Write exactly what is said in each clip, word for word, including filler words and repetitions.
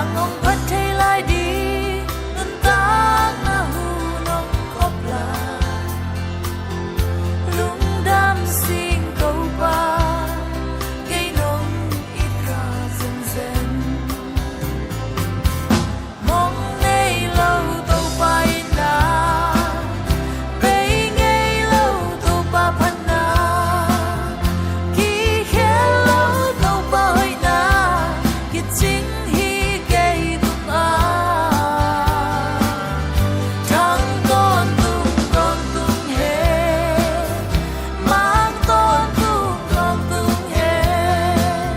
Hong phat thei lai ding nuntakna hun hong khop lai. Lungdam sing Topa, kei nong it kha zenzen. Mong nei lo Topa itna, bei ngei lo Topa phatna, kikhel lo Topa hoihna, kicing hi kei tungah. Thang tawntung tawntung hen, mang tawntung tawntung hen,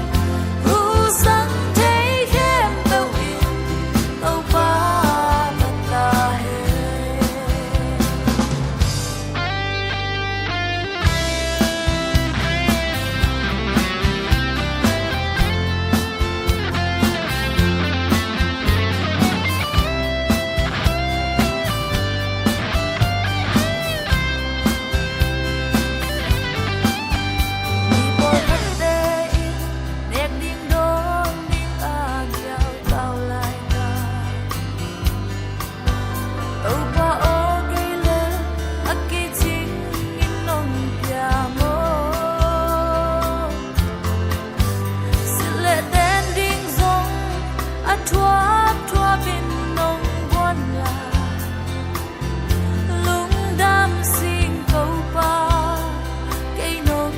hu sang thei khempeuh in Topa phat ta hen. Mi pawlkhatte in nek ding dawn ding a giau tau laita. Topa aw, kei lel a kicing in nong pia maw? Silh le ten ding zong a thuapthuap in nong guan lai. Lungdam sing Topa, kei nong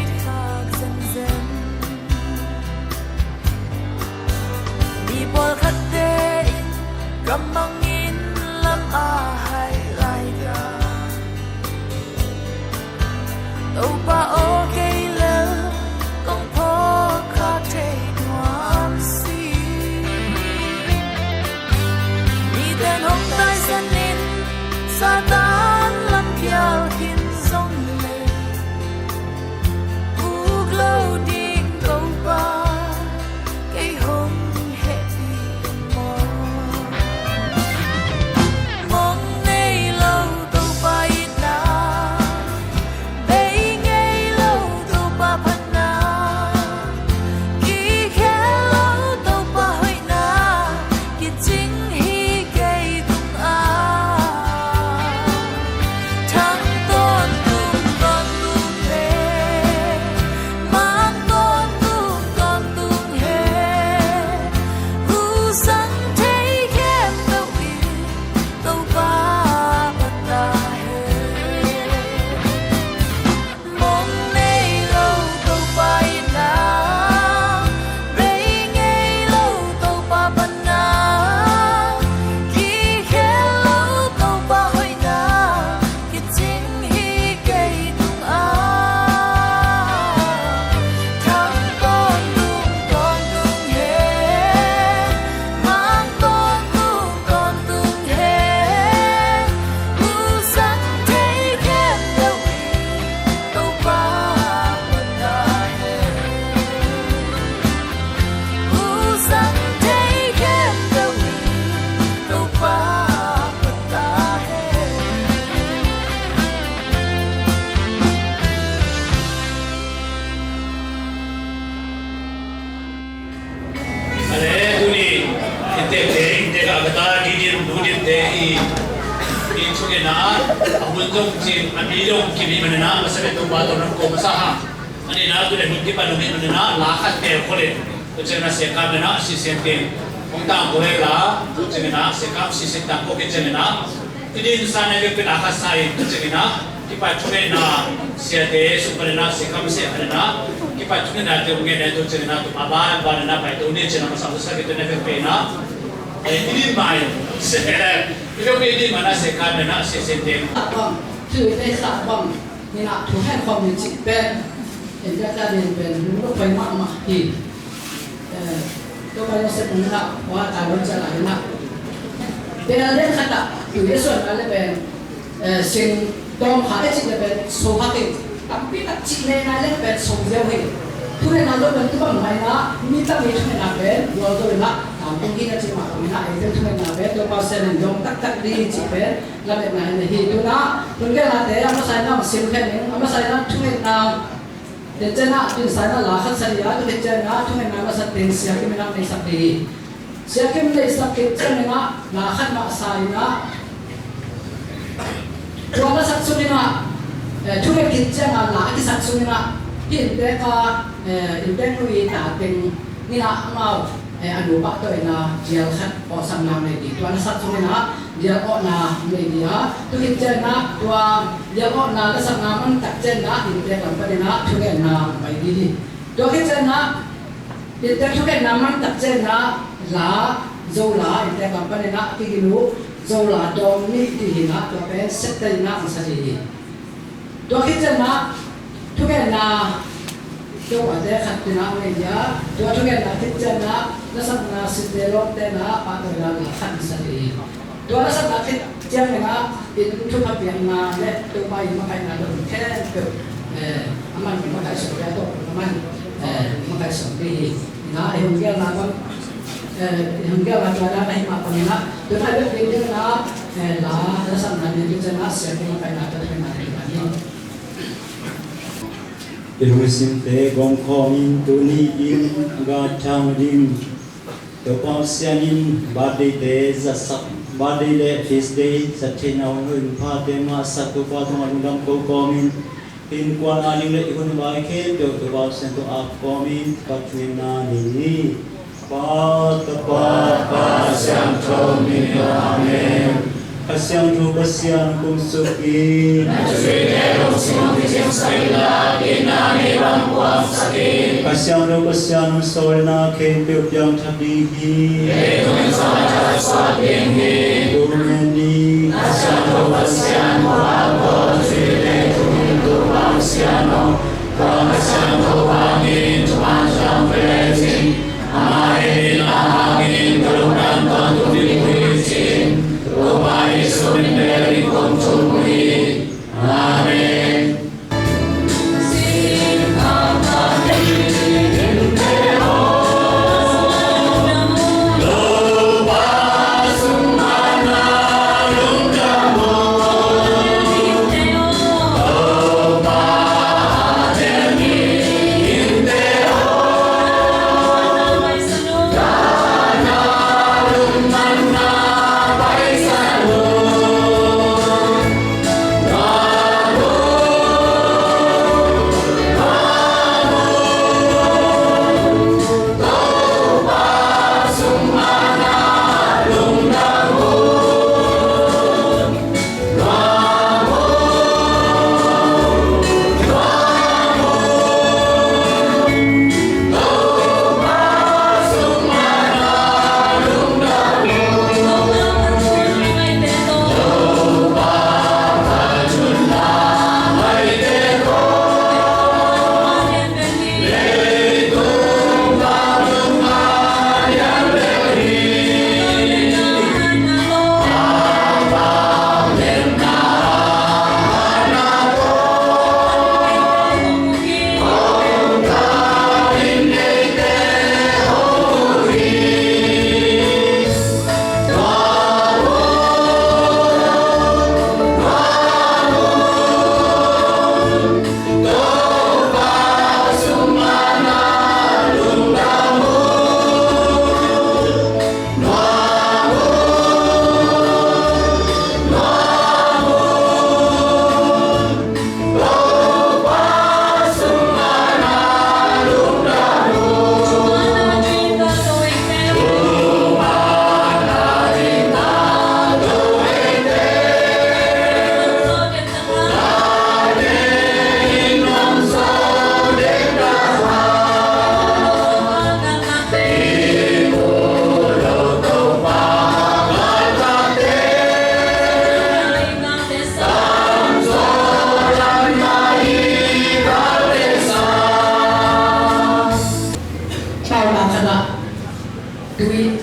it khak zenzen. Mi pawlkhatte in ka mangin lam a hai laita. Topa aw, kei lel kong phawk khak thei nuam si. Miten hong taisan in Satan lam phial khin zong leh, uk lo ding Topa kei hong hehpih maw? Mong nei lo Topa itna, bei ngei lo Topa phatna, kikhel lo Topa hoihna, kicing hi kei tungah. Thang tawntung tawntung hen, mang tawntung tawntung hen, hu sang thei khempeuh in Topa phat ta hen. Mong nei lo Topa itna, bei ngei lo Topa phatna, kikhel lo Topa hoihna, kicing hi kei tungah. Thang tawntung tawntung hen, mang tawntung tawntung hen, hu sang thei khempeuh in Topa phat ta hen. Hu sang thei khempeuh in Topa phat ta hen. Ale, tuni inntekte, inntek a ka ta, didim, nudim te i, i thungetna a hun zong cin, a mi zong kim i hih manin ah, masa le Topa tawh nong ko masa hang. A nihna, tuni hun kipan nong hih manin ah, la khat teel khol in, tua ciangin ah Siakam le na Sisian te hong tangko hen la, tua ciangin ah Siakam Sisian tangko khit ciangin ah, i dinsakna i vekpi in a khat sa in, tua ciangin ah kipat thungetna, siate sung panin ah, Siakam sia panin ah kipat thungetnate hong ngen in, tua ciangin ah tua a ban panin ah paito ni ci-in ah masa masa kitu na vekpi in ah, eh, i dim mai, se, eh, i vekpi i dim mai na Siakam le na Sisian te. Bang, thu i theih kha bang, ni na thu hen khawm ni cih pen, en ka ta ding pen, lungdam pai mahmah hi. Eh, Topa Joseph nunah, wa ta lon cala nunah. Bel den khatah, tui le suan a le pen, eh, sing tawm kha e cih le pen, so kha kei. Tampi tak cih le nai le pen, so ziau hi. Thungetna lo pen, tu bang mai na, mi tak mi thungetna pen, lo zo na, tam tung hi na cih mah, mi na, ei pen thungetna pen, Topa Sian in dong taktak di cih pen, lametna hi na hi. Tu na, tun ke na te, a masa in na, sim khen in, a masa in na, thungetna, Tua ciangin ah, tun sa in ah la khat sa ding a, tua khit ciangin ah, thungetna masa teng Sia Kim in ah neisak ding hi. Siakim neihsak khit ciangin ah la khat mah sa in ah, tua lasak sungin ah, eh, thunget khit ciangin ah la a kisak sungin ah, hih inntek a, eh, inntek lui ta teng in ah amau, eh, a nu pah tawh in ah dial khat awhsakna nei ding. Tua lasak sungin ah dial awhna nei ding a, tu khit ciangin ah tua dial awhna lasakna man tak ciangin ah inntek lam panin ah thungetna pai ding hi. Tua khit ciangin ah inntek thungetna man tak ciangin ah la, Zola inntek lam panin ah a kigin uh Zola dawng nih ti hi in ah, tua pen sette in ah hong sa ding hi. Tua khit ciangin ah thungetna Zola te khat in ah hong nei ding a, tua thungetna khit ciangin ah lasakna sitte lawmte in ah pahtawi la la khat hong sa ding hi. Tua lasakna khit ciangin ah inn thupha piakna le Topa ii makaihna dong khempeuh, eh, aman makaih sawm ding a, tawh aman, eh, makaih sawm ding hi. Ina i hong gelna bang, eh, i hong gelna tua dan ahi mah bangin ah, tu nai bek ding ding ah, eh, la, lasakna ding ding ciangin ah siate makaihna tawh thungetna ding hi. I lungsimte gawm khawm in tuni in a gathang ding Topa Pasian in birthday te zatsak, birthday le feast day zat theihna hong loin phate mah sak Topa tungah lungdam ko kawmin, innkuan a ding le i hun vai khempeuh Topa Pasian tungah ap kawmin Topa thungetna nei ni. Pa, Tapa, Kha Siangtho min in. Amen. Kha Siangtho Pasian kum suk in. Na thusuihte lungsim hong kiciamsak inla, itna nei bang puaksak in. Kha Siangtho Pasian hong sawlna khempeuh piangthak ding hi. Leitung in sawlna thak suak ding hi. Kum en ni. Kha Siangtho Pasian, khuakhua thusuih leitung in tu Pasian aw, tua Kha Siangtho hangin thuman siang ve lecin, amah in a hangin ka lungdam tawntung ding uh hi, ci-in Topa Jesuh min bek in kong thum uh hi. Amen. Pauna khat ah tui,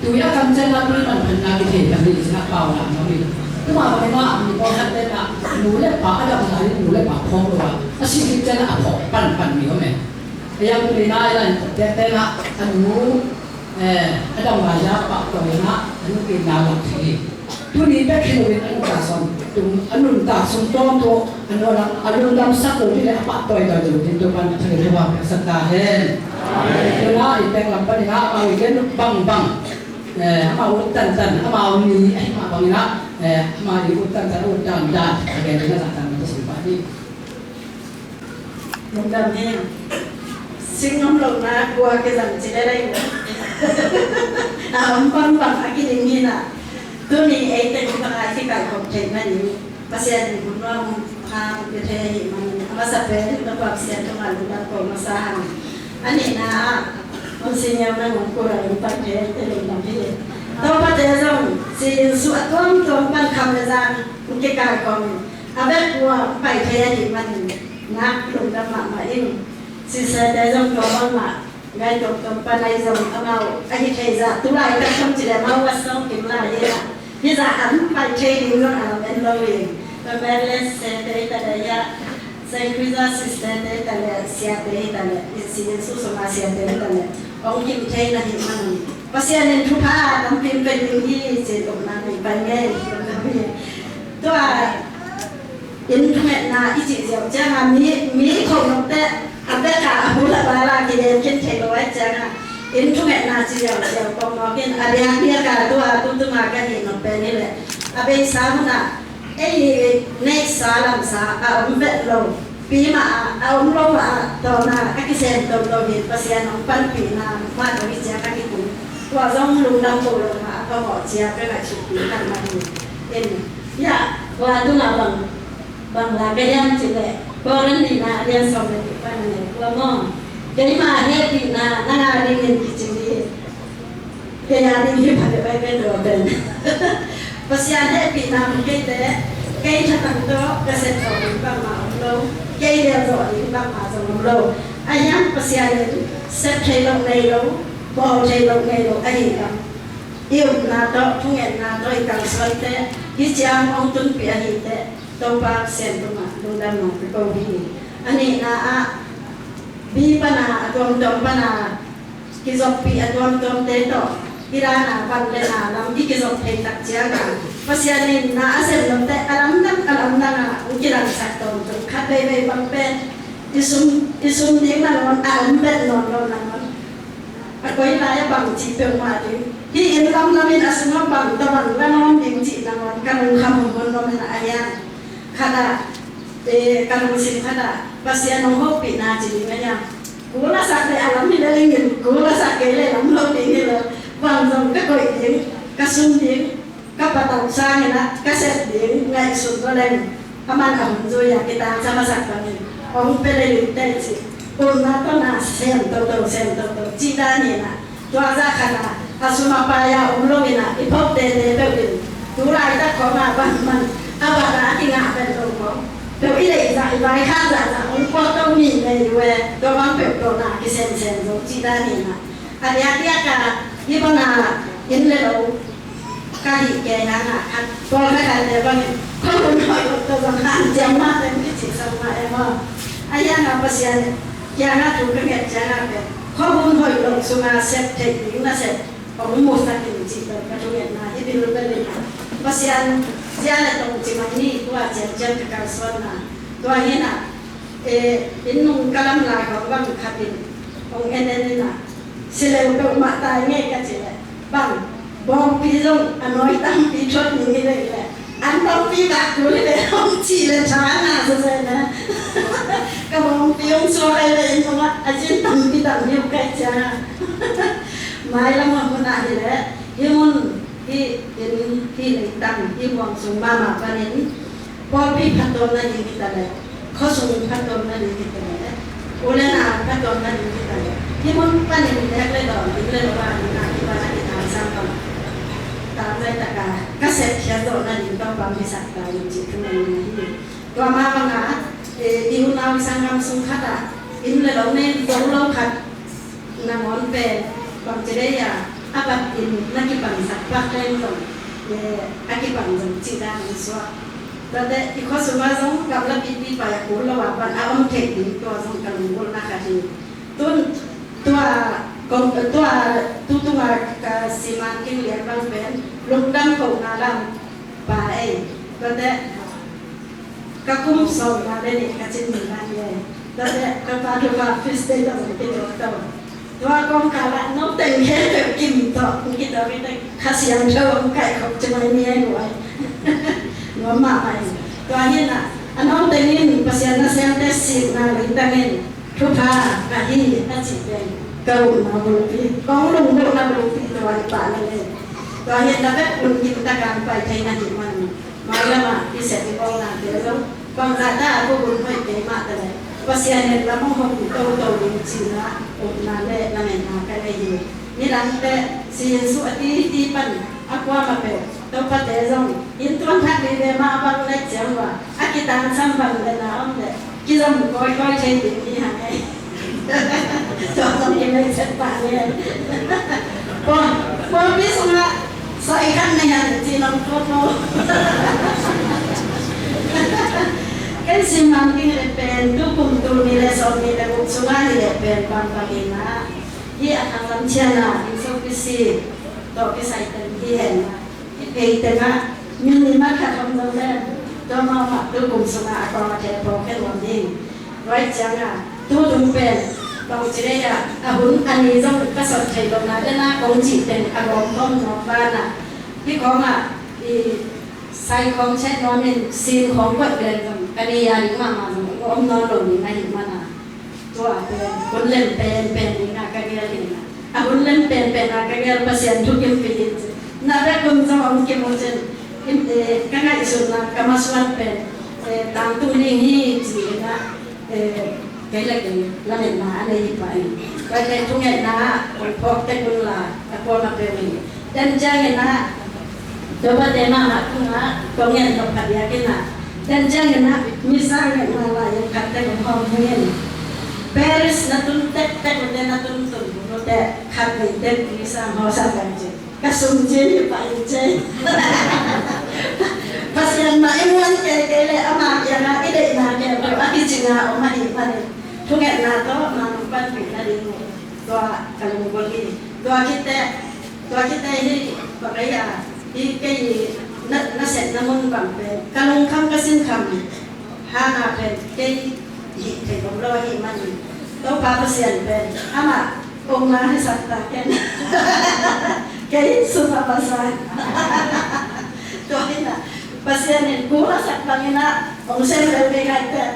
tui a kam ciangin ah tui manphatna kithei pan ding ci-in ah pauna om hi. Tua mah bangin ah mi pawlkhat ten ah nu le pa a dam lai in nu le pa phawk lo a, a si khit ciangin ah a phawk panpan mi om e. A yang tuni na i lai in tek ten ah a nu, eh, a dam lai a pahtawi in ah a nu itna lak thei hi. Tuni bek hi lo in a nu ta sawn Tung a nuntak sung tawntung a nuan a lungdam sak lo ding le a pahtawi tawi lo ding Topa'n a thangin thupha piaksak ta hen. Tuna i pek lam panin ah amau i gen bangbang, eh, amau ut tantan, amau ni ahih mah bangin ah, eh, amau i ut tantan, ut dandan a gen ding a zahtan na ka sung pah ding. Lungdam hi. Sing om lo na kua kizang ci le lei. A om bangbang a kiding hi na. Tuni ei teng bang a kikaikhop theih na ding Pasian in hun nuam hong pia thei ahih manin a masa pen Topa Pasian tungah lungdam ko masa hang. A nihna ah hun sing neu na nong kul a lungdam thei te lungdam hi. Topate zong si in su a tuamtuam pan kham le zang hong kikaikhop in a bek kua pai thei ahih manin nak lungdam mahmah ing. Sisate zong tua bangmah ngai tuamtuam pan ahi zong amau ahi thei zah tu laitak kham ci le amau a sawng kim lai hi a. Hi zah an pai thei ding zong a lam en lo ing. Tua pen le sisate hi ta le hi a, Saint Teresa sisate hi ta le, siate hi ta le, i si in su sung a siate hi ta le, hong kim thei na hih manin Pasian in thupha tampi pia ding hi ci-in upna nei pai ngei. Tua inn thungetna i cih ziau ciangin mi, mi kho nokte a bek a a bul a bal a kilen khin thei lo ahih ciangin inn thungetna ci ziau ziau kong nawk in a diakdiak a tua tu tunga ka hih nop pen hi leh a beisa hun ah ei neihsa lamsa a om vet lo pi mah a, a om lo mah a tawn a a kisem toto hi. Pasian hong panpihna mah tawh hi ciang a kikum. Tua zong lungdam ko lo mah a ka mawh ciang ka ngaihsutpih khat mah hi. In, ya, tua tungah bang bang la ka hiam cih leh Korin nihna a lian sawm le nih pan a neu kua maw? Keima hehpihna nang a dingin kici hi. Kei a ding hi pha le pai pen tua pen Pasian hehpihna hong kei leh kei thatang tawh ka sep zawh ding bangmah om lo. Kei lel zawh ding bangmah zong om lo. A hiang Pasian in sep thei loh ngei lo, bawl thei loh ngei lo ahi lam i upna tawh, thungetna tawh i kalsuante hih ciang hong tunpih ahi teh Topa Pasian tungah lungdamna ka ko hi. A nihna ah bi pana a tuamtuam pana kizoppi a tuamtuamte tawh i dana van le na lam i kizop thei tak cianga Pasian in na a sem lote a lamdang a lamdanga hong kilangsak tawntung khat veivei bang pen i sum, i sum ding nangawn a om bet nawn lo nangawn a koi lai a bang cih peuhmah ding. Hih inn lamlam in a sungah bang tawh bang la nawn ding cih nangawn ka lungkham hunhun nuam in a hiang khatah, eh, ka lungsim khatah Pasian hong hopihna ci ding a hiang. Kul a sak le a lam hi le lingin kul a sak kei le lam lo ding hi lo. Bang zong ka koih ding, ka sum ding, ka patau sangin ah ka sep ding ngaihsun lo leng. Aman a hun zui a kitangsa masak bangin hong pia le lim tei ci. Upna tawh na sem toto sem toto cih dan hi na. Tua zah khat a a sum a pai a om lo in ah i phawk tete peuh in tu laitak khawng a bangman a bang a kingah pen lo khawng peuh i deih zah i vaikhak zahzah hong puak to mi nei uh e. Tua bang peuh tawh na kisemsem zo cih dan hi na. A diakdiak a hih bang a inn le lo ka hih kei hangah khat pawlkhat khatte bangin khuahun hoih lo tawh zong hanciam mah teng kicihsak mah e maw? A hiangah Pasian kiangah thu ka nget ciangah pen khuahun hoih lo sungah sep theih ding nasep hong musak in cih tawh ka thungetna hi bilbel in ah Pasian zia le tong ci mai ni. Tua ciancian ka kalsuanna tua hi in ah, eh, inn nung ka lam lai khawng bang khat in hong en en in ah, si leu peuhmah tai ngei ka cih leh bang bawngpi zong a nawi tampi thuak ning hi leh leh an tampi kah kul hi leh hong cih leh tha na sese na. Ka bawngpi hong suak ai leh inn hong ah a zin tampi tam hi uh kai cia. Mailam a hun ah hi leh hi mun hi inn hi leitang hi buang sung mahmah panin pawlpi phattuamna ding hi ta leh, khuasung phattuamna ding hi ta leh, u le nau phattuamna ding hi ta leh, hih mun panin nek le dawn ding le lo a ding a kipan a kithangsam bang tak laitak a ka sepkhiat zawhna ding tawh bang hisak ta ding cih thu nang hi. Tua mah bangah, eh, i unau i sanggam sung khatah inn le lo nei zo lo khat nangawn pen bangci dei a a bat in na kipansak pak leng zong, eh, a kipan zong cih dan in suak. Tuate i khua sungah zong gamla pipi pai a kul lo a pan a om thei ding tua zong ka lunggulhna khat hi. Tun tua kong tua tu tunga ka siman king lian bang pen lungdam kohna lam pa ei. Tuate Ka kum sawmna le nih ka cin ni lai e. Tua te ka pa thupha Tuesday tawh zong kituak to. Tua kawmkal ah no teng khempeuh kim tawh hong kituak i teng Kha Siangtho hong kaihkhop ci mai ni e guai. Nuam mahmah in. Tua hi in ah a no teng in Pasian nasemte sikna leitang in thupha ka hi a cih pen ka upna bulpi, kong lunggulhna bulpi tua hi pah na le. Tua hi in na bek un kim takin pai thei na hih man. Mailam ah i sep i bawnate zong bangzah ta a kua bun hoih kei mah ta le Pasian in lam hong hopih toto ding cihna upna le lametna ka nei hi. Nidangte si in su a titi pan a kuamah peuh Topate zong inn tuan thak vive mah a bang laih ciang ua a kitangsam bang le na om le kizom kawikawi thei ding hi hang ei. Tua zong i mei set pah ni ei. Pua, puapi sungah sai khat nei hang ci nong tuak lo. Ken si mang ding le pen tu kum tul nih le sawm nih le guk sungah hi le pen bangbang in ah hi a thang lam ciang ah in so kisi tawh kisai ten hi hen. Hih thei tengah minimum khat om lo le tua mahmah tu kum sungah a kong a thei pawh khen nuam ding. Tua ciangah tu tung pen bang ci lei ah a hun a ni zong ka sawt thei lo na le na kong cih teng a gawm khawm nuam banah hih khawngah i sai khawng chet nuam in sin khawng kuat len zong ka ni a ding mahmah zong a gawm nawn lo ding ahih manah Tua pen hun lem penpen ding a ka gel hi na. A hun lem penpen a ka gel Pasian thukimpih in ci. Na bek hun zong hong kim uh cin. Im, eh, ka ngaihsutna ka masuan pen, eh, tangtung ding hi ci in ah, eh, kei le kei lametna a nei hi pah in. Tua kei thungetna ah hong phawk tek un la a kuamah peuh hi. Tua ciangin ah, Topate mahmah tungah kong ngen nop khat biakinn ah. Tua ciangin ah, misa ngetna lai-in khat tek hong hawm hi in. Paris na tun tektek uh teh, na tun tun uh teh, khat vei tek misa hong hawsak leng ci. Ka sum cin hi pah in ci. Pasian mah i muan kei kei leh amah kiangah i deihna khempeuh a kicing a om ahih manin thungetna tawh amah nong panpih nading uh tua ka lunggulh hi. Tua khit teh Tua khit teh hih bang ei a, hih kei na, nasepna mun bang pen ka lungkham ka sinkham hang a pen kei hih thei om lo ahih manin Topa Pasian pen amah kong na hisak ta ken. Kei sum a pasa. Tua hi na Pasian in kul a sak bangin ah hong sem lel kei ngai teh.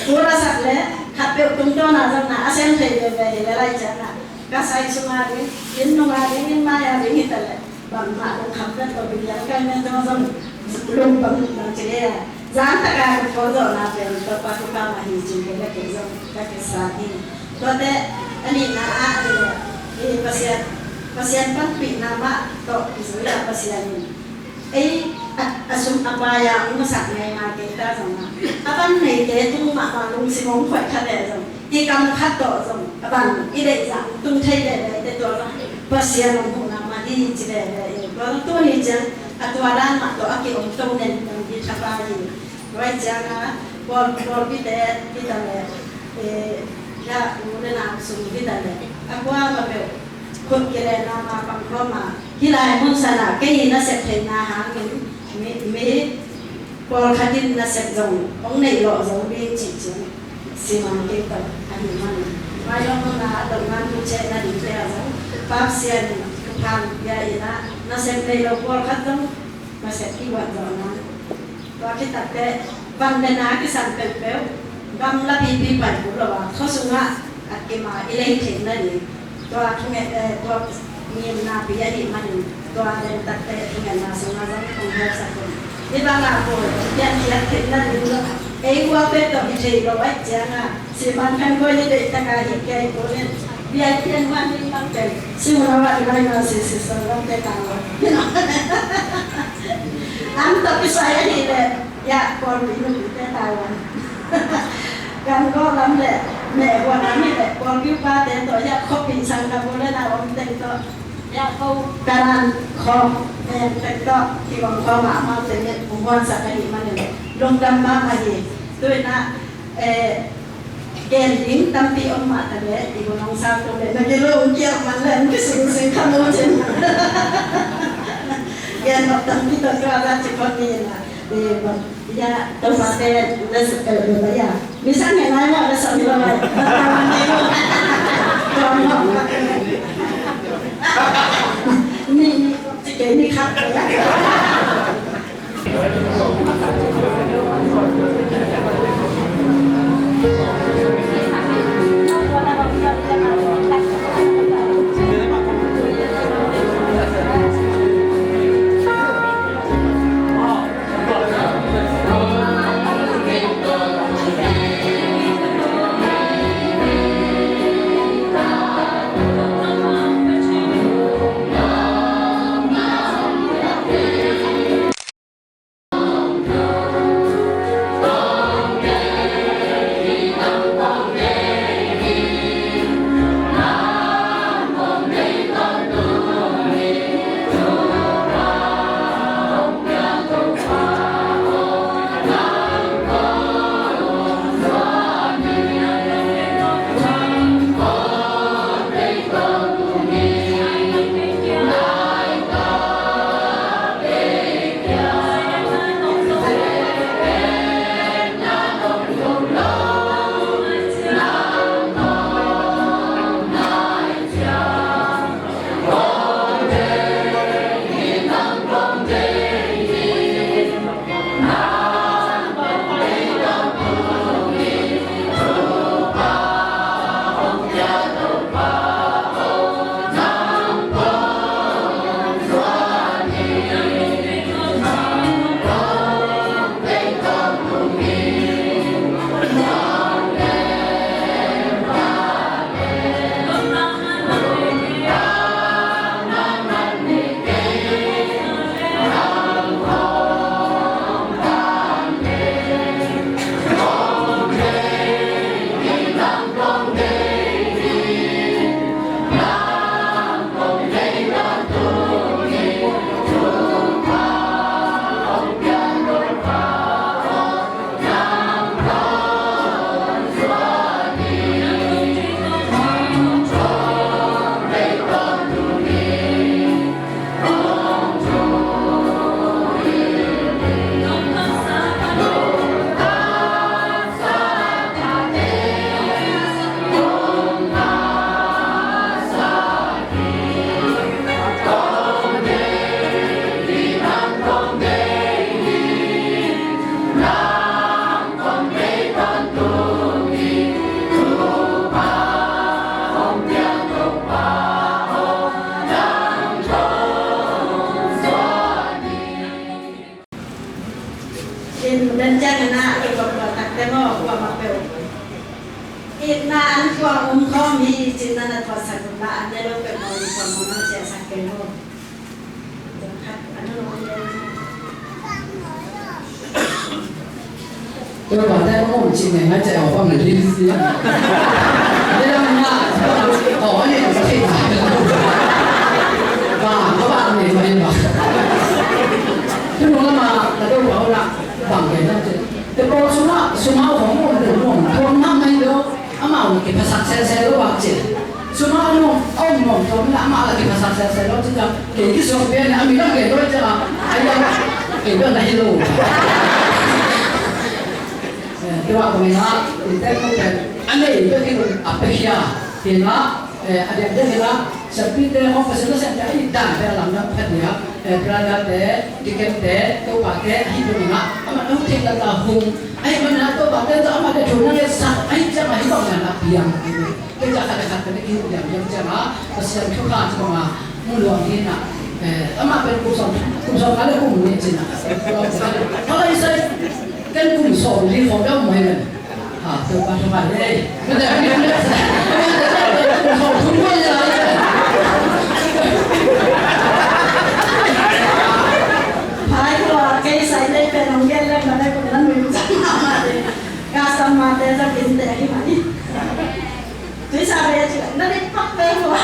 Kul a sak leh khatpeuh tungtawn a zong na a sem thei veve hi leh lai ciangah ka sai sung a ding, inn nung a ding, inn mai a ding hi ta leh bangmah lungkham vet lo, biakpiakte zong lungdam lungdam ci leh a zan taka ka phual zawhna pen Topa thupha mah hi ci leh kei zong ka kisa hi. Tuate a nihna ah hi leh hi Pasian, Pasian panpihna mah tawh kizui a Pasian in Ei, a, a sum a pai a hong masak ngaingai kei ta zong a, a van neite tung mahmah lungsim hong khuaih kha leh zong, i kam khat tawh zong a van i deih zah tung thei leh leh te tua zong Pasian hong huhna mah hi ci leh leh i tua zong tuni ciang a tua dan mah tawh a ki-om to nen dang hi thapai hi. Tua ciang a pawl, pawlpite hi ta leh, eh, ya u le nau sung hi ta leh a kuamah peuh khut kilehna mah pang khawm a, hih lai mun san ah kei nasep theihna hangin mi, mi pawlkhat in nasep zong hong neih lawh zo ding cih ciang simang kei tawh ahih manin mailam hun ah a dohna tu ceh nadingte ah zong Pasian in thupha pia in ah nasep nei lo pawlkhat zong nasep kiguat zawhna Tua khit takteh van le na kisam peuhpeuh gamla pipi pai kul lo a, khua sungah a kim a i lei theih nading tua thunget, eh, tua ngimna pi ahih manin tua den takteh thungetna sungah zong hong hausak un. Hih bangah pawl piankhiat theih nading zong ei gual peuh tawh hi thei lo ahih ciangah Siman khan koi ni deih taka hi kei ko nen. Bia i pian wan ding bang pen. Siu na wan lai na si si sa wan te ta wan. Am ta pisai a hi le. Ya kon bi nu te ta wan. Kan ko lam le. Me wan a mi le. Kon bi pa te to ya ko pi sang ka bo le na om te to. Ya ko kanan ko me te to. Ki wan ko ma ma te ne. Wan sa ka hi ma ne. Lungdam mahmah hi. Tu na Eh, gen ding tampi om mah ta leh, i bu nong sa tu leh, na kilung kiak man leh, na kising sing kha lo cin. Gen nop tampi tawh tua za ci phot ni na, i bu Ya, Topa te, la sa, eh, Topa ya. Misa ngai ngai ma, la sa mi ba ngai. Ni, ni, ni khat. In, den ciang in ah, i kua kua takte maw, kuamah peuh itna an kuang om khawm hi, ci-in na na thuaksak un la, an ne lo peuhmah in kuamah na ciahsak kei maw. Khat, an lo om den. Kua kua te maw, ci ngai ngai ciah a pang na ding si. Ne lo na, oh, ne lo sa thei. Ba, ba, ba, ne lo ba. Thu nung lama, na lo ba, na. Bang gen hiam cih leh, te pawl sungah sumau hong om lo nuam, nuam nuam mai lo, amau na kiphasak selsel lo bang cih leh, sumau nuam, a om nuam tuam in amah la kiphasak selsel lo cih ciang, kei kisuak pian a mi lam gen lo ciang a, ai lo, kei bel na hi lo. Eh, tua kong ina, in te kong pen, a nei bek in a pia hia, tina, Eh, a diakdiak in ah, siampite hong Pasian nasemte a it dan pen a lamdang phat ding ah, eh, brother-te, deacon-te, topate, ahi zongin ah, amah na hong theih lata hong, ahih manin ah topate tawh amah le thu na ngetsak, ahih ciangin ah hih bang na piang. Kei zah khat le khat ka na kihilh diamdiam ciangin ah, Pasian thukham ci bangin ah, mu luang hi in ah, eh, amah pen kum sawm, kum sawm nga le kum nih ci-in ah. Hong ai sai, ken kum sawm li khawng deuh mai ven. Ah, Topa thupha hi ei. Phai khua, kei sai nei pen hong gen leng mah nei kum na nuam cang mahmah te. Customer-te za kinte hi mah ni. Tuisa ve ci na dik pak ve khua.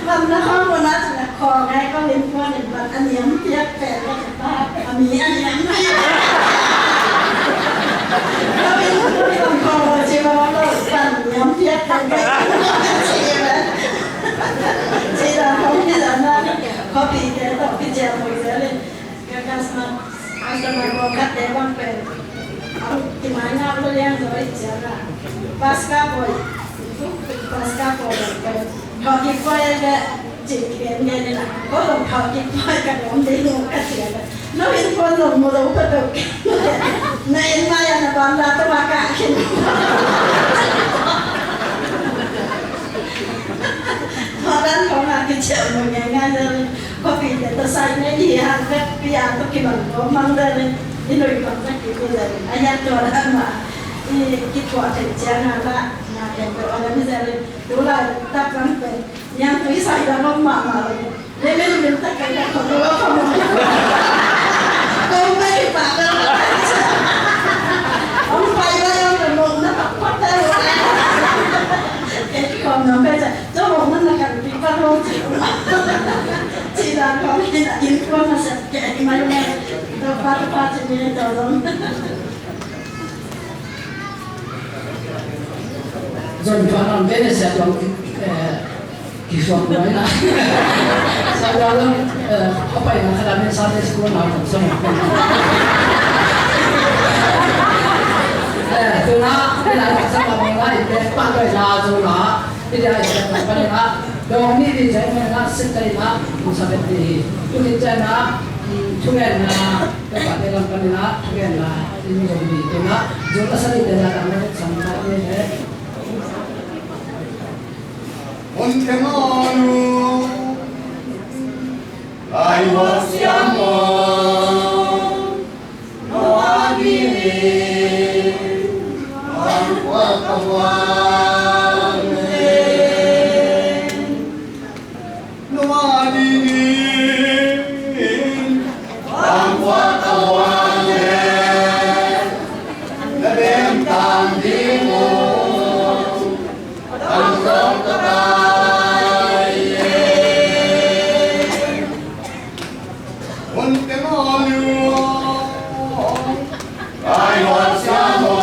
Van na khawng mun ah cih leh khawng ngai, ka vin puan in van a niam piak pen ka ci ta, a mi a niam piak. Ka vin puan in van khawng ci ma lo, van niam piak pen ka ci pen. Ci ta khawng ci ta na, khuapite tawh kiciam mui zel in. Ka customer Paska boy, Paska boy, thawhkik boy le cih gen gen ina, ko zong thawhkik boy ka dawm ding uh ka ci a, no in ko zong mu lo ka dawm na in mai a na bam da tawh a kah khin. Thawhdan khawng a kiciah mu ngai ngai le, khuapite tawh sai ngai hi hang vekpi a tawh kibang gawp mang le, i lui bang vekpi le, a hiat tua dan mah i kithuah theih ciang a lah na khempeuh a lem hi zel in, tu laitak lam pen niangtui sai lam om mahmah lo. Lemen lim tak kai tak khong lo khong lo. Ko mai pa ka lo. Om pai la om lo mong na pak pak ta lo. Kei khong na pai sa. Zo mong na kan pi pa lo ci. Ci la khong ni na in khong na sa kei mai mai. To pa to pa ci ni to lo. Zon tuan lam te ne siat tuan, eh, kisuak tuan na. Siat tuan lam, eh, a pai na khat a men Sunday school na tuan sama. Eh, tu na, pen a tuan sama mong na, i te pa tuan na, tu na, i te a i te pa tuan na, dong ni di jai mong na, sit tai na, sa bet di. Tu di jai na, mm, tu ngen na, Topa te lam panin ah thugenna in zong hi. Tuna zong a sani te na tang na sam ta ni he. Hun khe maw lu. Ai wa siam maw. No a di ni. Ai wa ka wa ni. Nua dingin, bang kuat a huan le, na bemtang ding uh, tang zong ka pai e. Hun teng aw liu, ai huan siam aw.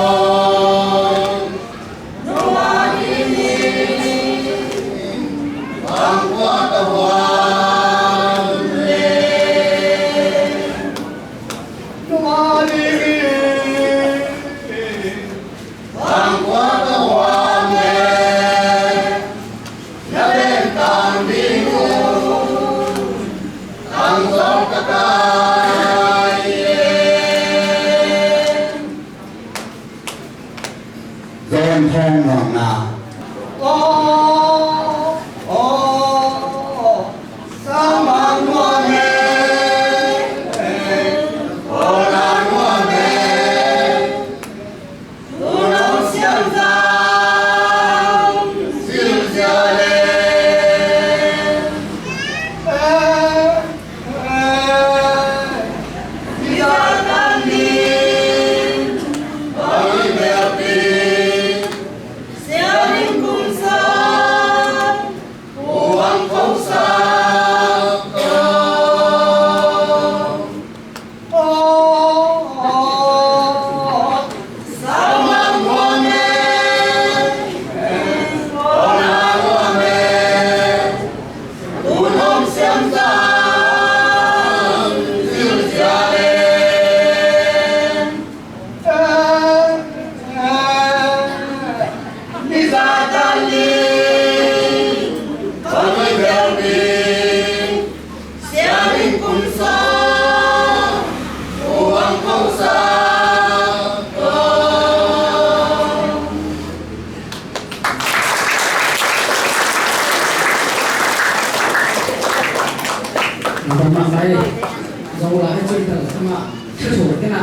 Zon thawng nuamna. Aw, aw, aw, sa mang nuam e, aw, na nuam e, tu nong siam zang, silsia le. Nang mah mai, zong la ai cui tal sama, thu thu kena.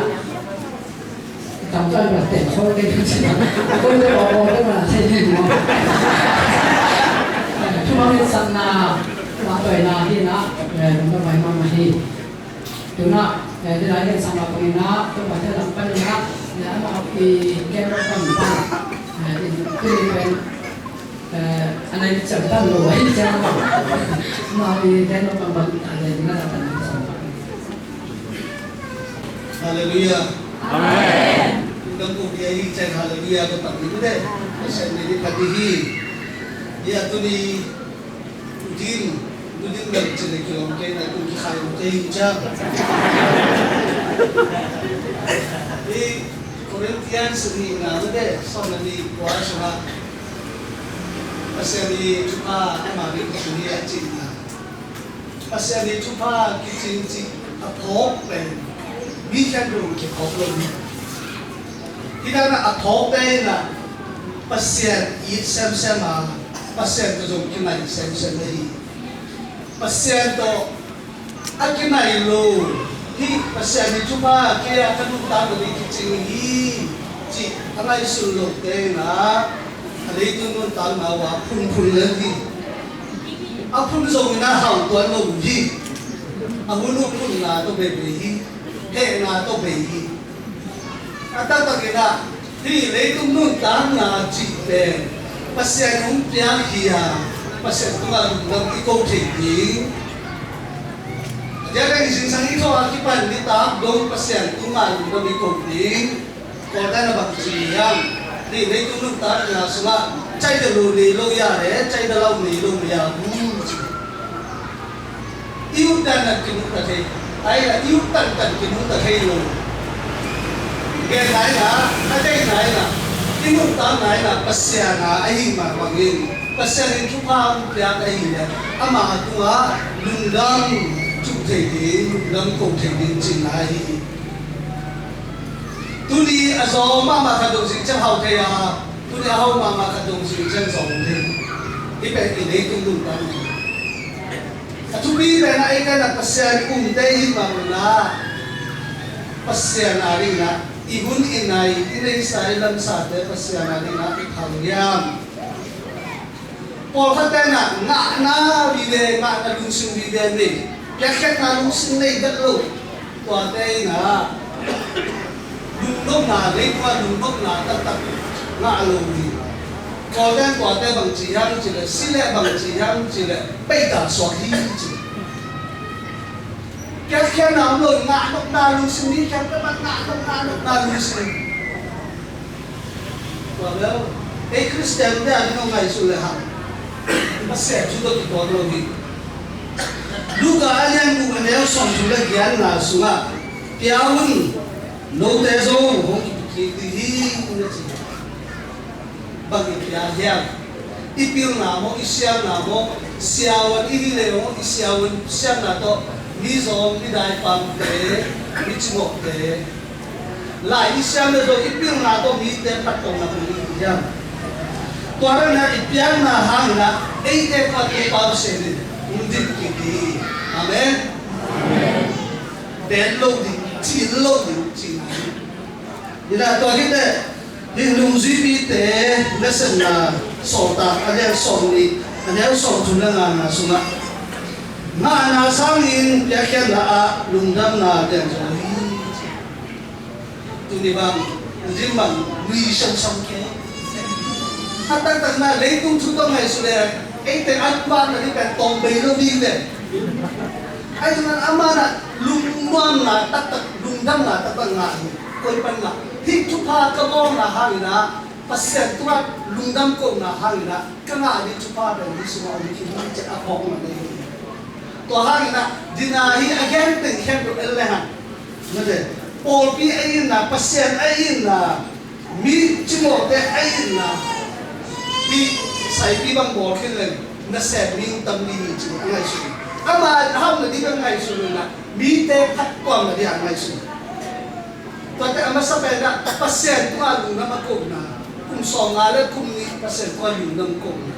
Tam tal ba tem so ke thu si. Ko te ko ko te ma se ni mo. Thu ma ni san na, ma toi na hi na, eh, nang mah mai ma ma hi. Tuna, eh, ti lai gen sang la pangina, tu pa te lam panina, eh, ama i gen ro pan pan. Eh, ti, ti pen, eh, anai cham tan lo, ai cham. Ama i gen ro pan pan, eh, ding na tan sang. Hallelujah. Amen. Nang ku dia i chai hallelujah ko tak ni ku de. Sen ni pati hi. Dia tu ni Din, nu din dam cin le kilawm kei na kum kikhai lo kei hi cia. I, Corinthians nihna, mate, sawm le nih, kua sungah Pasian i thupha ama bek hi a cihna. Pasian i thupha kicing cih a phawk pen mi khempeuh kiphawk lo hi. Hih dan a phawkte in ah Pasian it semsem a, Pasian tawh zong kinai semsem ahi. Pasian tawh a kinai lo, hih Pasian i thupha kei a ka nuntak lo ding kicing hi, cih a ngaihsun lote in ah a leitung nuntakna uh ah phunphun lel hi. A phun zongin a hauh tuan lo hi. A hun uh phunna tawh beibei hi. Hehna tawh bei hi. A taktakin ah hih leitung nuntakna cih pen Pasian hong piak hi a, Pasian tungah lungdam i ko thei ding. A diakdiak i zingsang i thawh a kipan nitak dong Pasian tungah lungdam i ko ding. Kawlten a bang ci hiam? Hih leitung nuntakna sungah caida lo nei lo ya le caida lau nei lo ya bu ci. I ut dandan kinuhta thei, ahi a i ut tantan kinuhta thei lo. Gen nai na, a deih nai na, i nuntak nai na Pasian a ahi mah bangin Pasian in thupha hong piak ahih leh amah a tungah lungdam tuh thei ding, lungdam ko thei ding cihna ahi hi. Tuni a zawng mahmah khat dong zing ciang hau thei a, tuni a hau mahmah khat dong zing ciang zawng thei. Hih pen i leitung lungdam hi. A thupi pen a ei kan a Pasian i umte i hih mah un ah Pasian a dingin ah i hun i nai, i neisa i lamsate Pasian a dingin ah i phal hiam? Pawlkhatte in ah ngahna vive, ngahna lungsim vive nei, piakkhiatna lungsim nei vet lo. Tuate in ah lungnopna, leitungah lungnopna taktak ngah lo hi. Kawlten tuate bang ci hiam cih leh, si leh bang ci hiam cih leh, peita suak hi ci. Piakkhiatna om lo, ngahnopna lungsim, mi khempeuh mah ngahnop, ngahnopna lungsim. Tua bel ei Khristian te a ding hong ngaihsun le hang Pasian thu tawh kituak lo hi. Luka a lian guk a neu sawmthum le giatna sungah, pia un, note zong hong kipia kik ding hi, na ci. Bang i pia hiam? I pilna maw, i siamna maw, siavuan i hi le maw, i siavuan siamna tawh mi zawng, mi daipamte, mi cimawhte, lai i siam le zong i pilna tawh mite phattuamna hong i hi hiam? Tua dan a i piakna hangin ah eite khat i pau sen in hong dim kik hi. Amen. Amen. Pen lo ding, cil lo ding, cihna hi. Ina tua hi teh, hih nungzuipite nasepna Sawltak a lian sawmnih, a neu sawmthum le ngana sungah, ngahna sangin piakkhiatna ah lungdamna lianzaw hi. Tuni bang, lim bang, lui siamsiam kei. A taktakna leitung thu tawh ngaihsun le, eite an pahna ding pen tawm bei lo ding le. Ahi zongin amah in ah lungnuamna taktak, lungdamna taktak ngah hi. Koi pan ngah? Hih thupha ka bawlna hangin ah, Pasian tungah lungdam kohna hangin ah ka ngah ding thupha pen hih sungah om khin hi, ci a phawk mah hi. Tua hangin ah, dina hi a gen teng khen tuk el le hang. Mate, pawlpi a itna, Pasian a itna, mi cimawhte a itna, hih Saipi bang bawl khin leng nasem mi hong tam ding hi ci a ngaihsun. Amah a hauhna ding bang ngaihsun lo in ah, mite phattuamna ding a ngaihsun. Tuate a masa pen ah Pasian tungah lungdam a kohna, kum sawmnga le kum nih Pasian tungah lungdam kohna.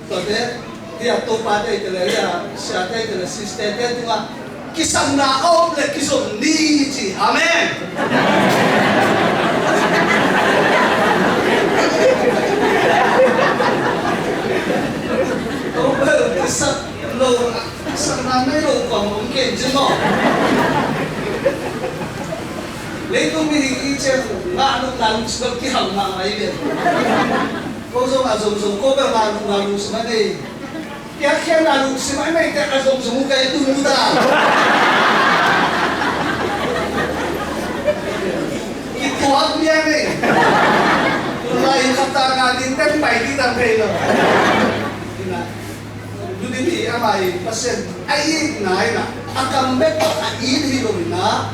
Tuate, hih a topate te le, hih a siate te le, sisterte tungah kisapna a om le kizom ni ci. Amen. Topate kisap lo, kisapna nei lo kong om ken ci maw? Leitung mihing i ciang ngah nopna lungsim kiham mahmah hi ve. Ko zong a zongzong ko bel ngah nopna lungsim a nei. Piakkhiatna lungsim a neite a zongzong uh kei tun uh ta. Kituak lian ei. Tun lai khat ta ngah ding ten pai ding tam thei lo. Ina. Tuni-in amah i Pasian a itna in ah, a kam bek a it hi lo in ah,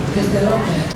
Desde Londres.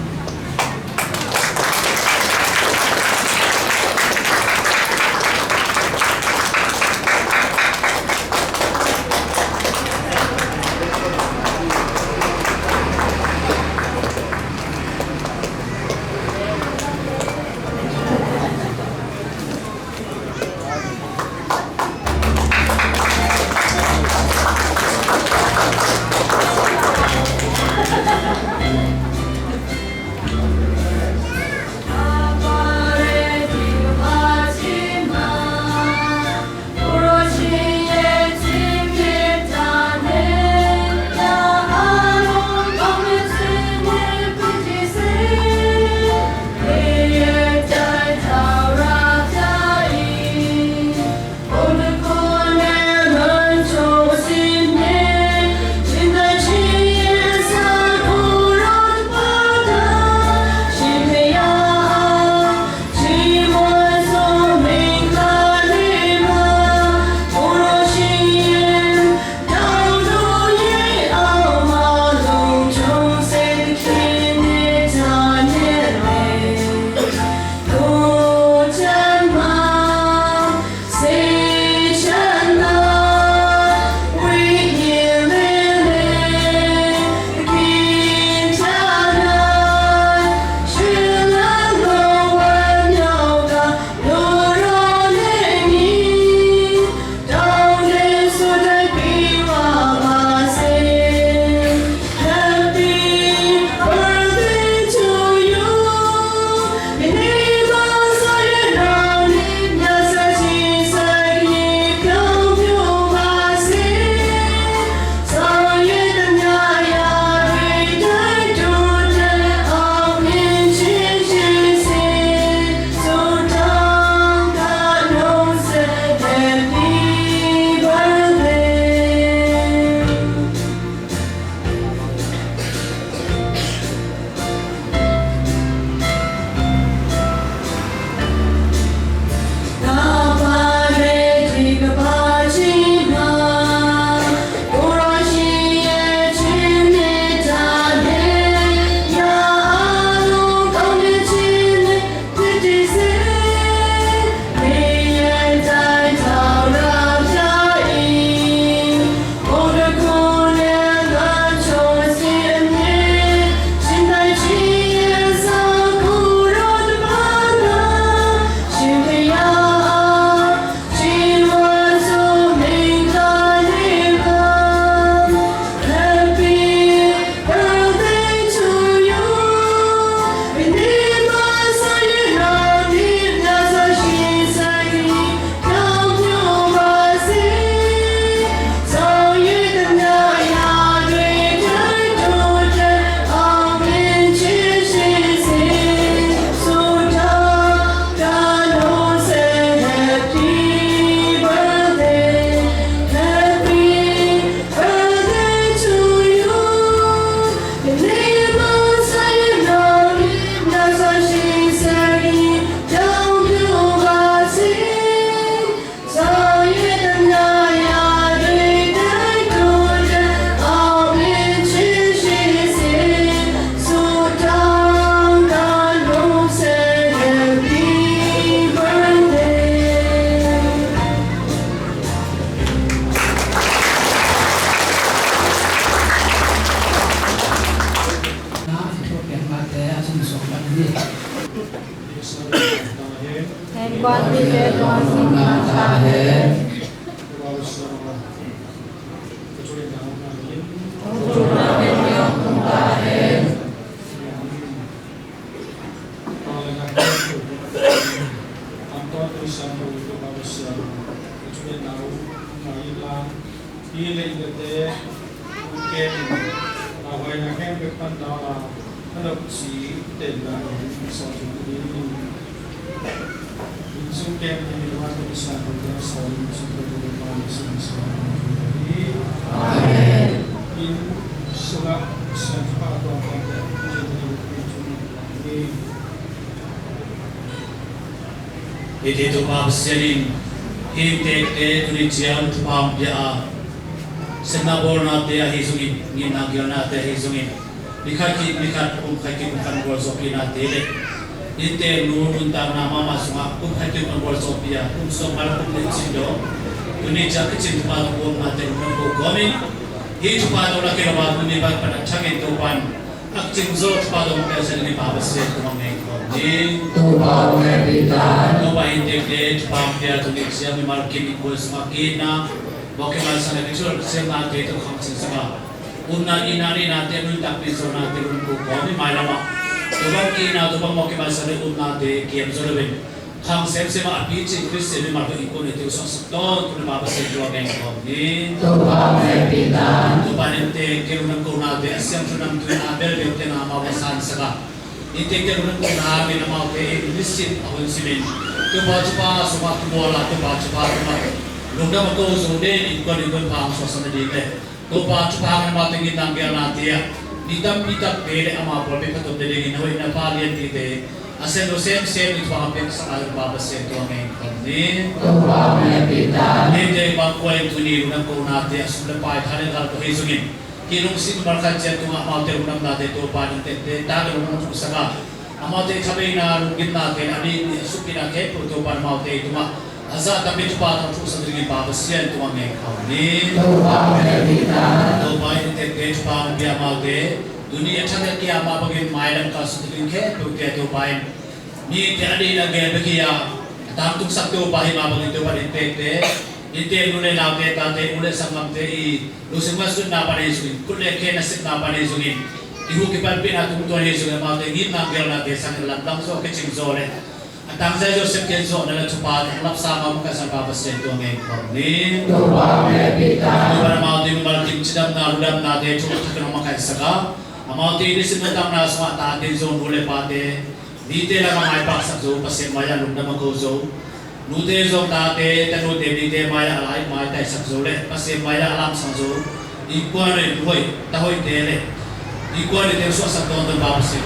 Hemkuan mite tungah singna ta hen. Hi leitung te, ken, a huaina khempeuh pan dala, a nopci tenna in sawhcin ding. Insung kem in, in wan pen i siangthote a sawh in, insung kem in wan i sin sawh in. Amen. Inn sungah siangtho pa tuang tuang te, in in in in in in. Hih Topa Pasian in hih inntekte tuni ciang thupha hong pia a, sepna bawlnate ahi zongin, ngimna gelnate ahi zongin, ni khat khit ni khat, kum khat khit kum khat bawlzawhpihnate le inntek nu nuntakna mahmah sungah kum khat khit kum khat bawlzawhpih a, kum sawm ngal kum nih cin dawh, tuni ciang kicin thupha tawh bawlnate hong ko kawmin, hih thupha tawh na kilawm a, tuni pan pan a thangin Topa in a kicing zo thupha tawh hong pia zen ni Pa Pasian tungah ngen khawm ni. Topa hong hehpih ta. Topa inntekte thupha hong pia tuni ciang mimal kin innkuan sungah ki-itna, mawh kimalsang le mithulhuai siamnate tawh khang cing sak a, upna itna neihnate nuntakpih zawnate hong ko kawmin, mailam ah Topa ki-itna, Topa mawh kimalsang le upnate kiam zo loin, khang semsem a a picing Khristian mimal tawh innkuan neite uh suaksak tawntung ni Pa Pasian tungah ngen khawm ni. Topa hong hehpih ta. Topa in inntekte lungdam kohnate a siangtho namtui a belbel teng amau va sansak a, inntekte lungdam kohna hangin amaute in nisim a hun simin Topa thupha sungah kibual a, Topa thupha tungah lungdam a ko zo den innkuan innkuan pha hong suaksak nading le Topa thupha hangin amaute ngimna gelnate ah ni tampi takte le amau pawlpi phatawp nadingin hoihna pha lianpite a sem lo semsem ni thupha hong piaksak a, Pa Pasian tungah ngen khawm ni. Topa hong hehpih ta. Hihte bang kua in tuni lungdam kohnate a sum le pai, tha le gal tawh ahi zongin, hih lungsim mimal khat ciat tungah amaute lungdamnate Topa in inntekte tak lungdam a thuksak a, amaute thabeina lunggimnate a nih nih a suppihna khempeuh Topa in amaute tungah a zah tampi thupha tawh thuksak dingin Pa Pasian tungah ngen khawm ni. Topa hong hehpih ta. Topa in inntekte thupha hong pia amaute tuni a thangek kia mah bangin mailam kal sung ding khempeuh kia Topa in mite a deihna gel bek hi a, a tangtungsak Topa hi mah bangin Topa in inntekte, inntek nu le naute, tate, u le sanggamte i lungsim ngaihsutna pan ahi zongin, khut le khe nasepna pan ahi zongin, i huh kipanpihna tungtawn ahi zongin, amaute ngimna gelnate sangin lamdang zaw, kicing zaw le a tangzai zaw, sepkhiat zawhna le thupha tawh lapsa mah makaihsak Pa Pasian tungah ngen khawm ni. Topa hong hehpih ta. Topa in amaute mimal kim cidamna, lungdamnate thu a thakin hong makaihsak a, amaute i nisim nuntakna sungah tate zong nu le pate, nite lakah maipahsak zo, Pasian mai-ah lungdam a ko zo. Nute zong tate, tanute, nite mai-ah a lai maitaisak zo le Pasian mai-ah a lamsang zo. Innkuan in hoih, ta hoihte le innkuan in teng suahsak tawntung Pa Pasian.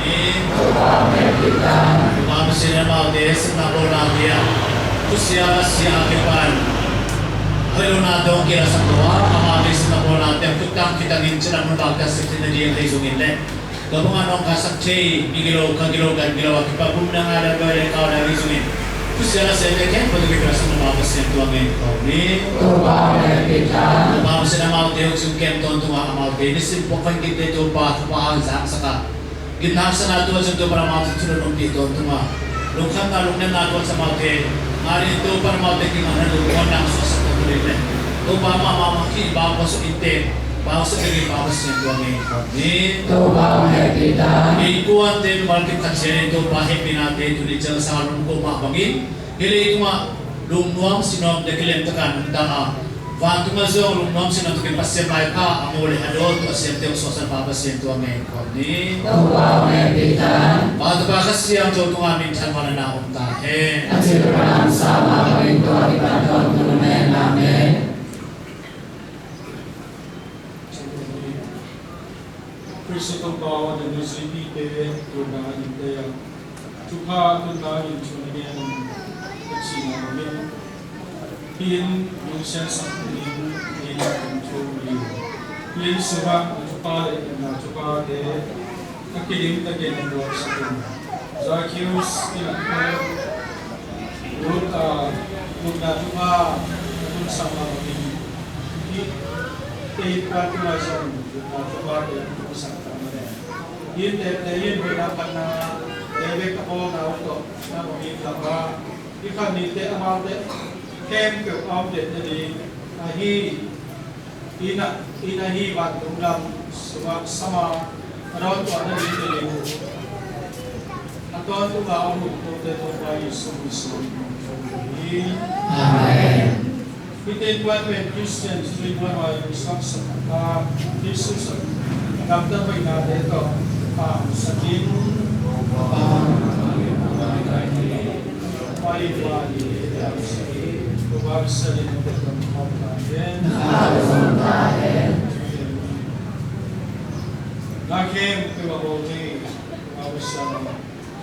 Amen. Topa Pasian in amaute sepna bawlnate ah thusia a sia a kipan hoih lohna dong kilasak lo a, amaute sepna bawlnate ah thuttang kitangin cidam hun bangte a sep theih nading ahi zongin le tua bangah nawngkaisak thei, migilo, khagilo, gangilo a kipan bumna ngai le dawi le kau le ahi zongin thusia a siate khempeuh tawh kipiaksakna Pa Pasian tungah ngen khawm ni. Topa hong hehpih ta. Topa Pasian in amaute hong cium kem tawntung a, amaute nisim puak van kinte Topa thupha hong zangsak a, gimna haksatna tuah ciang Topa in amaute thunun ompih tawntung a, lungkhamna lungnemna tuah ciang amaute nganin Topa in amaute kiang ah na lungmuanna hong suahsak tawntung ding le Topa mahmah mah hih bang kua sung inntek bang sung dingin Pa Pasian tungah ngen khawm ni. Topa hong hehpih ta. Innkuante mimal kim khat ciangin Topa hehpihnate tuni ciang sa lungko mah bangin hih leitungah lungnuam sinuam le kilem takin nungta a, vantungah zong lungnuam sinuam takin Pasian maipha a mu le a dawntu a siamte hong suahsan Pa Pasian tungah ngen khawm ni. Topa hong hehpih ta. Pa, Topa Kha Siangtho tungah minthanna le na om ta hen. A cil pan a omsa mah bangin tua kipan tawntung hen. Amen. Khristu Topa a dingin zuipite tuanna innte ah thupha tunna in thu na gen in ka cihna bangin, hih inn lungsiangsak dingin hih inn ah ka thu hi. Hih inn sungah na thupha le na thuphate a kidim takin na buaksak in, Zacchaeus in a thu lut a, lutna thupha a tunsak mah bangin hih kei ka tungah zong lutna thuphate a tunsak ta hen. Hi tepte in hoihna phatna tepte ka bawlna uh tawh na hong hi kha a, hi khan nite amaute khempeuh a om det nading ahi. Inn ah, inn ahi vantung gam sungah sama a dawntuah nading te ding uh a tawntunga a om uh kote Topa Jesu Khrist min in hong thum hi. Amen. Hihte in puan pen Khristian tui puan huai uh saksak a, Jesu sak a gamtat hoihnate tawh pangsak in. Pai pai hi. Pai pai hi. Na khempeuh a bawl thei, Topa Pasian aw,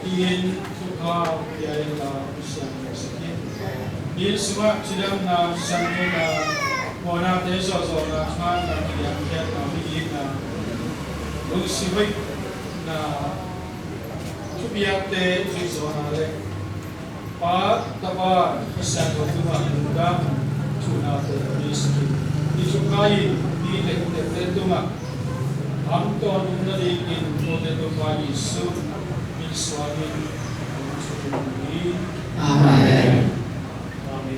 hih inn thupha pia in la, Pasian aw, sak in. Hih inn sungah cidamna, siangthoina, mawhnate zawhzawhna, thahatna, piangkhiatna, mi itna, lungsim hoihna, thupiakte zuihzawhna le Pa, Tapa, Kha Siangtho tungah lungdam thuhnate pia sak in. Hih thupha in hih lengtepte tungah hong tawntung nadingin kote Topa Jesu min suangin hong thum hi. Amen. Amen.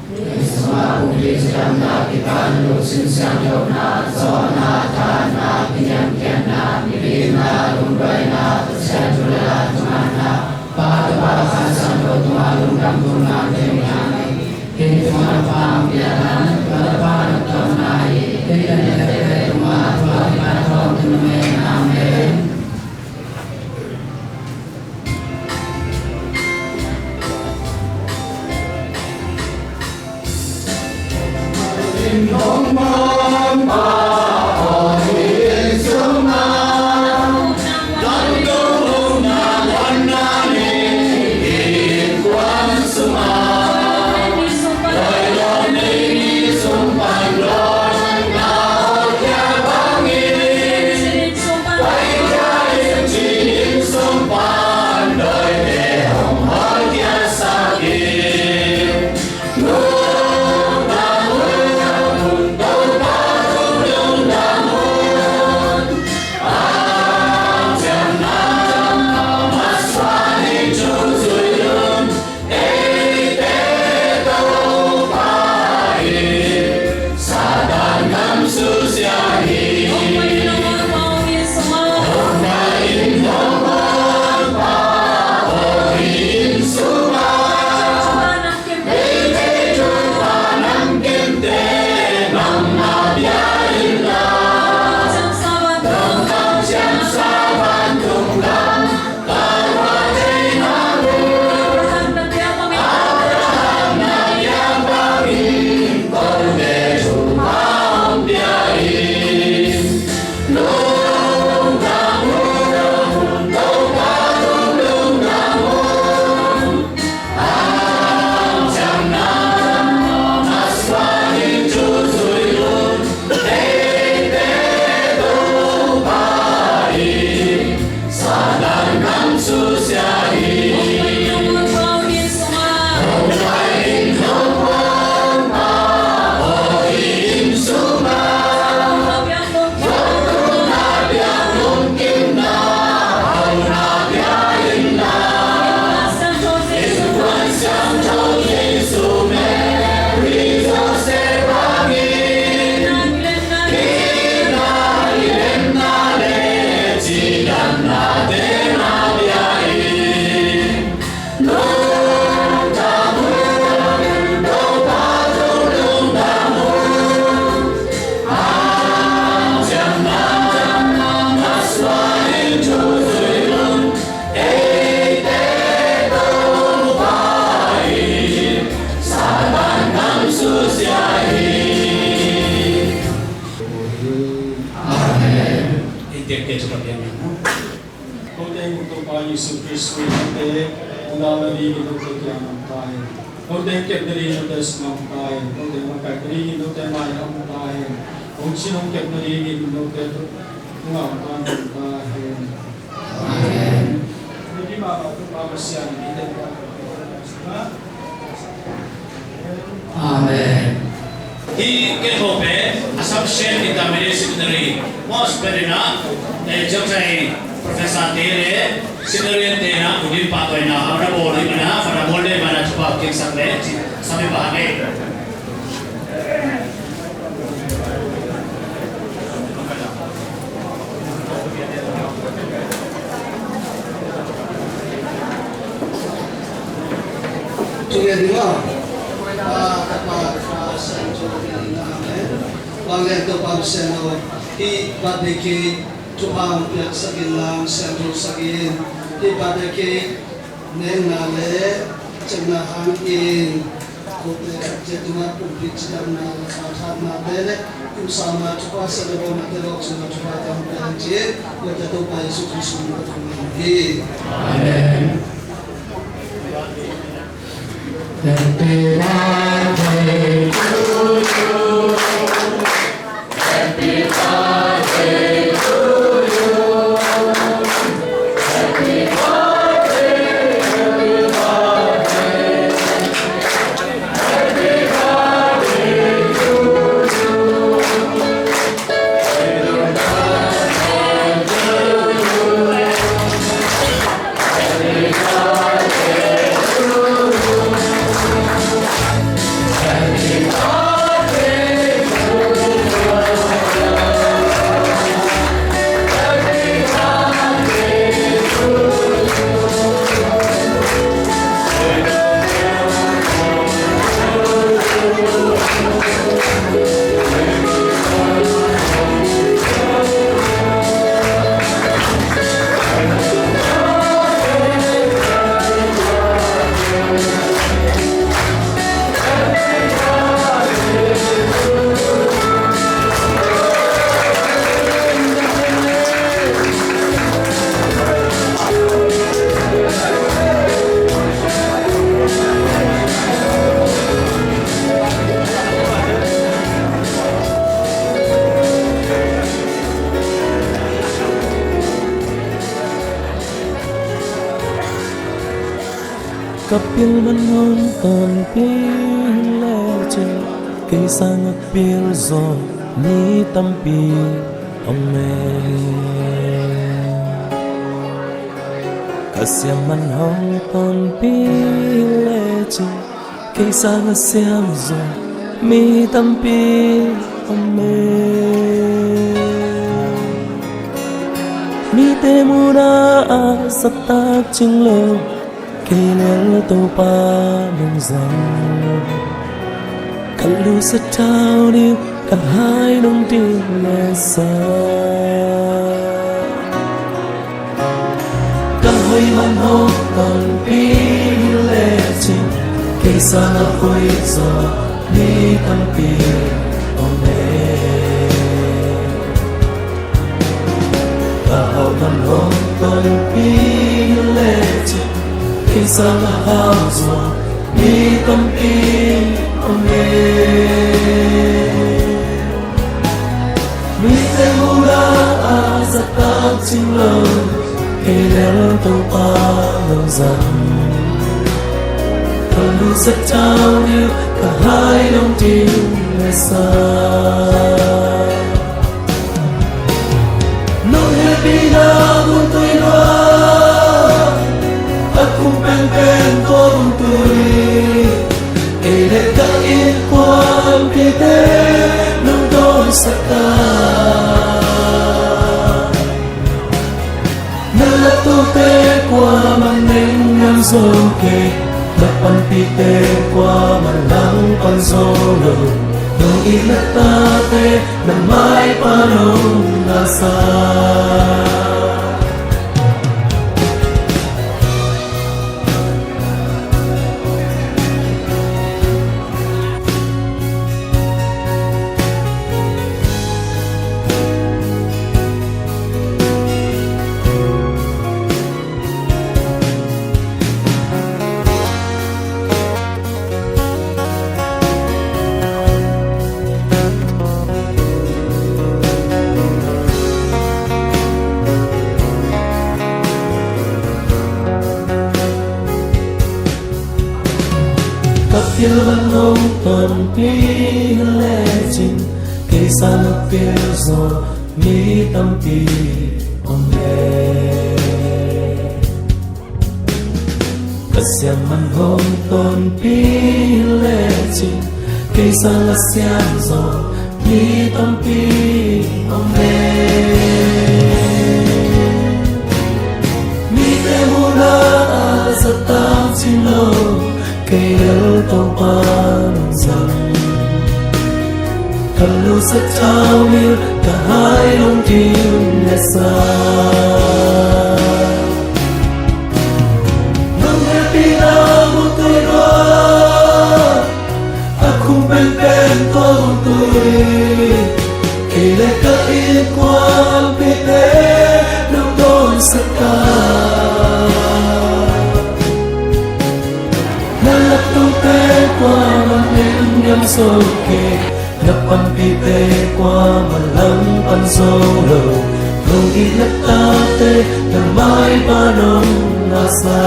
Jesu a pumpi cidamna, kipan lungsim siangthona, zawhna, thahatna, kiniamkhiatna, mi itna, lungduaina, Pasian thu le la thumanna, Pa, Tapa, Kha Siangtho tungah lungdam thuhnate. Amen. Hih thupha hong piakna, Pa, Tapa, na tawh na hi. Hih lengtepte tungah thupha kipan tawntung ni. Amen. Amen. Kote in Topa Jesu Khrist min in note hong dalna dingin note kiangah hong ta hen. Note hong kepna dingin note sungah hong ta hen. Note hong makaihna dingin note mai-ah hong ta hen. Hong cin hong kepna dingin note tungah hong ta hen. Amen. Hih mahmah Topa Pasian in hihte Amen. Hih kei khawng pen Assumption Intermediate Seminary Most better na, eh, jong sai professor te le, seminarian te na, udin pa toy na, hau na bol ni na, Father Molde mana chupa kik sak le, sabi pa hake. Tunge dinga, pa, Tapa, Kha, Siangtho ding, amen. Vanglian Topa Pasian aw, hih birthday cake thupha hong piaksak in lang, siangthosak in. Hih birthday cake nekna le cekna hangin kote khat ciat tungah pumpi cidamna le khathatnate le kum sangna thupha, siat le bawlnate lawh cihna thupha tam pen ci-in, kote Topa Jesu Khrist min tawh thum in hi. Amen. Happy birthday to you. Happy birthday to you. Happy birthday, happy birthday. Happy birthday to you. Ka pil man hong tonpih lecin, kei sang a pil zaw mi tampi om e. Ka siam man hong tonpih lecin, kei sang a siam zaw mi tampi om e. Mite muhna a zahtak cing lo, kei lel Topa nong zang. Ka lusa thau ding, ka hai nong ding le sa. Ka hoih man hong tonpih lecin, kei sang a hoih zaw mi tampi om e. Ka hau man hong tonpih lecin, kei sang a hau zaw mi tampi om e. Mite muhna a zahtak cing lo, kei lel Topa nong zang. Ka lusa thau ding, ka hai nong ding le sa. Nong hehpihna hun tui lua, a kum penpen tua hun tui. Kei le ka innkuanpihte nong dawnsak ta. Na lattute kuamah neng ngam zo kei, na panpihte kuamah langpan zo lo. Nong itna tate na maipa nong ngahsa. Ka pil man hong tonpih lecin, kei sang a pil zaw Mi tampi om e. Ka siangman hong tonpih lecin, kei sang a siang zaw mi tampi om e. Mite muhna a zat tang cin lo, kei bel Topa nong zang. Ka lungsim thau mil, ka hai lungkim leh sa. Nong hehpihna mun tui lua, a khum penpen tua mun tui. Kei leh ka innkuanpihte nong dawnsak a, na laktawte kuaman neng niam zo kei, na panpihte kuaman langpan zo lo. Nong it na tate na maipa nong ngahsa.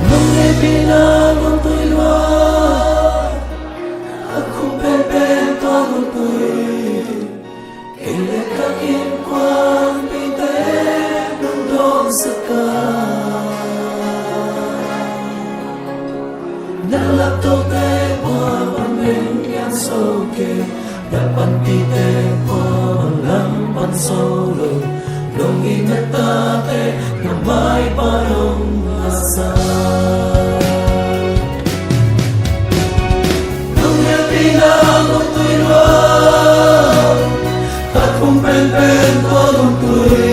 Nong hehpihna mun tui lua, a khum penpen tua mun tui. Kei leh ka innkuanpihte nong dawnsak a, na laktawte kuaman neng niam zo kei, na panpihte kuaman langpan zo lo. Nong it na tate na maipa nong ngahsa. Nong hehpihna mun tui lua, a khum penpen tua mun tui.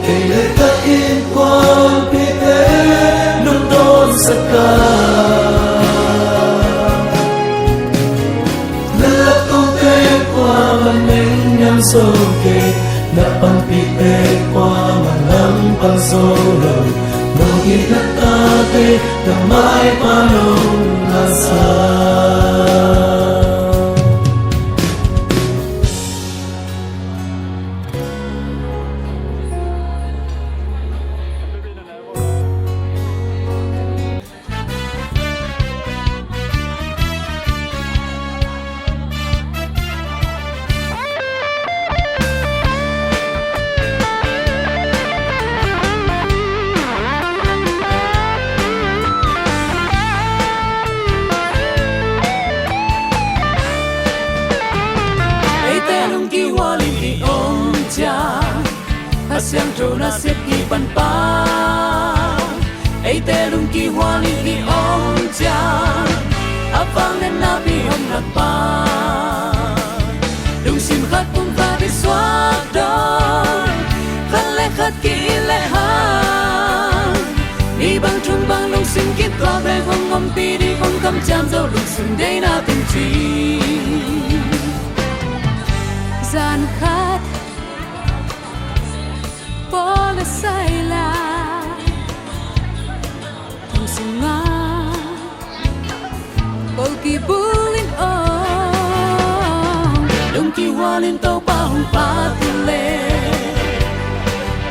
Kei leh ka innkuanpihte nong dawnsak a, na laktawte kuaman neng niam zo kei, na panpihte kuaman langpan zo lo. Nong it na tate na maipa nong ngahsa. Eite lungkihual in i om ciang, Kha Siangtho nasep kipan pa. Eite lungkihual in i om ciang, a vangliatna pi hong lak pa. Lungsim khat pum khat i suak dawn, khat le khat ki-it le hang. Ni bang thum bang lungsim kituak le hong ompih ding hong kamciam zo, lungsim deihna teng ci. Zan khat Paul le Silas thong sungah kol kibul in om. Lungkihual in Topa hong phat leh,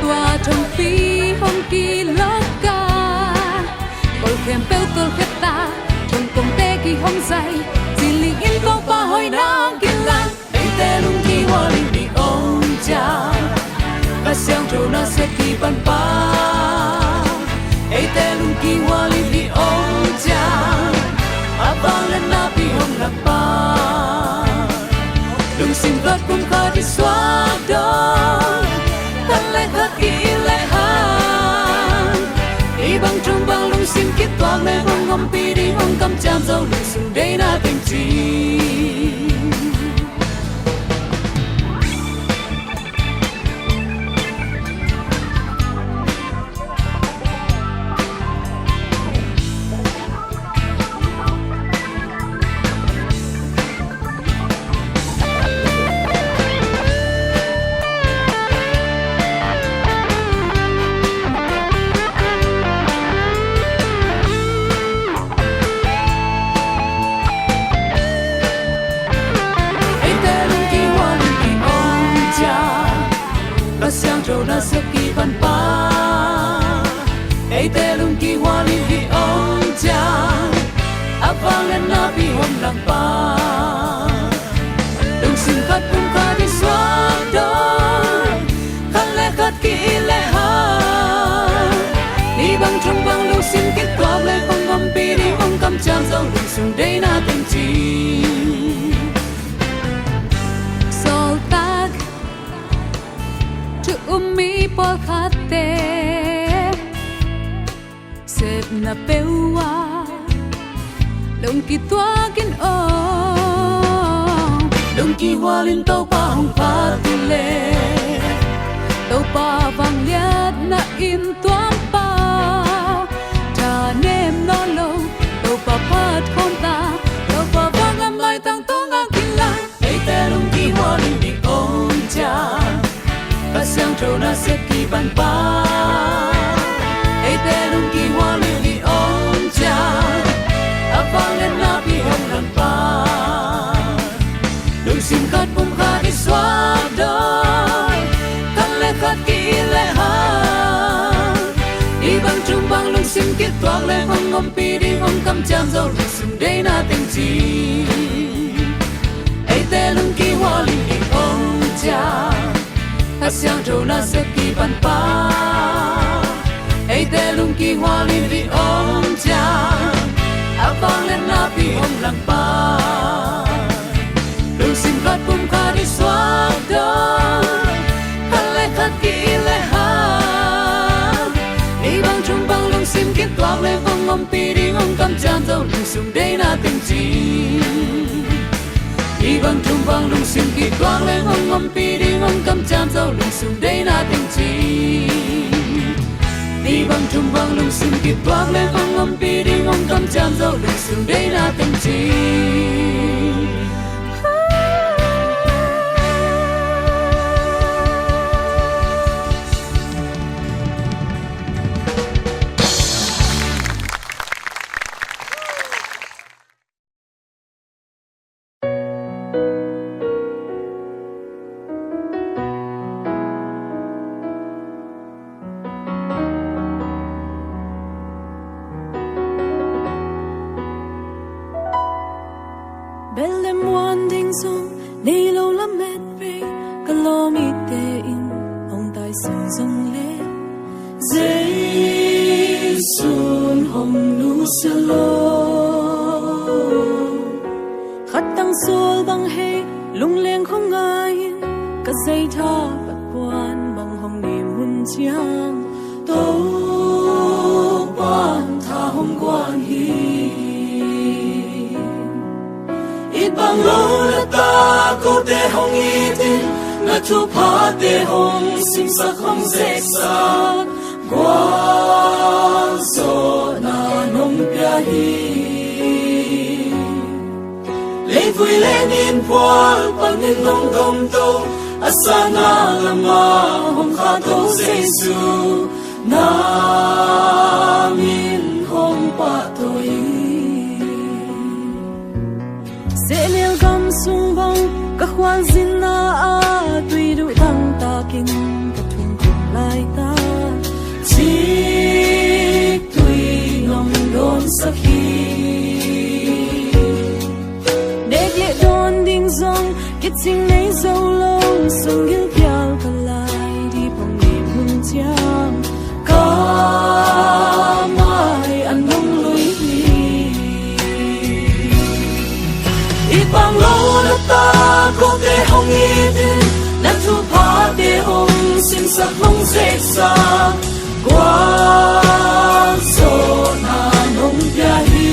tua thongpi hong kilawhkan. Kol khempeuh kol kheta, thong kongte kihong zai, ci ling in Topa hoihna hong kilang. Eite lungkihual in i om ciang, Kha Siangtho nasep kipan pa. Eite lungkihual in i om ciang, a vangliatna pi hong lak pa. Lungsim khat pum khat i suak dawn, khat le khat ki-it le hang. Ni bang thum bang lungsim kituak le hong ompih ding hong kamciam zo, lungsim deihna teng ci. kituak leng hong ompih ding hong kamciam zo lungsung deihna teng ci. Sawltak thu um mi pawlkhatte sepna peuh ah lungkituak in aw. Lungkihual in Topa hong phat uh leh Topa vangliatna in tuampa thanem nawn lo. Topa phat khawm ta, Topa vangliatna tangtawng a kinla. Eite lungkihual in i om ciang Kha Siangtho nasep kipan pa. Eite lungkihual in i om ciang a vangliatna pi hong langpa. Lungsim khat pum khat i suak dawn, khat le khat ki-it le hang. Hih bang tung bang lungsim kituak leng hong ompih ding hong kamciam zo lungsung deihna teng ci. Eite lungkihual in i om ciang Kha Siangtho nasep kipan pa. Eite lungkihual in i om ciang a vangliatna pi hong langpa. Lungsim khat pum khat i suak dawn, khat le khat ki-it le hang. Hih bang tung bang lungsim kituak leng hong ompih ding hong kamciam zo lungsung deihna teng ci. Hih bang tung bang lungsim kituak leng hong ompih ding hong kamciam zo lungsung deihna teng ci. Hih bang tung bang lungsim kituak leng hong ompih ding hong kamciam zo lungsung deihna teng ci. Bel lem muan ding zong nei lo lamet pei, ka lawm ite in hong tai sing zong le, Jesu'n hong nusia lo. Khat tang sual bang hei lungleng khong ngai in, ka zei tha pat puan bang hong nim hun ciang, Topa'n tha hong guan hi. It bang lo na ta kote hong it in, na thuphate hong simsak hong zeksak, gualzawhna nong pia hi. Leivui le min pual panin nong domto, a sana lama hong khahto Jesu, na min hong pahtawi. Sehnel gam sung bang ka khualzinna ah tui duh tangtakin ka thungkung laitak, ciktui nong dawnsak hi. Nek le dawn ding zong kicing nei zo lo, sunggil pial ka lai dip hong nim hun ciang, ka mai an hong lui hi. It bang lo na ta kote hong it in, na thuphate hong simsak hong zeksak, gualzawhna nong pia hi.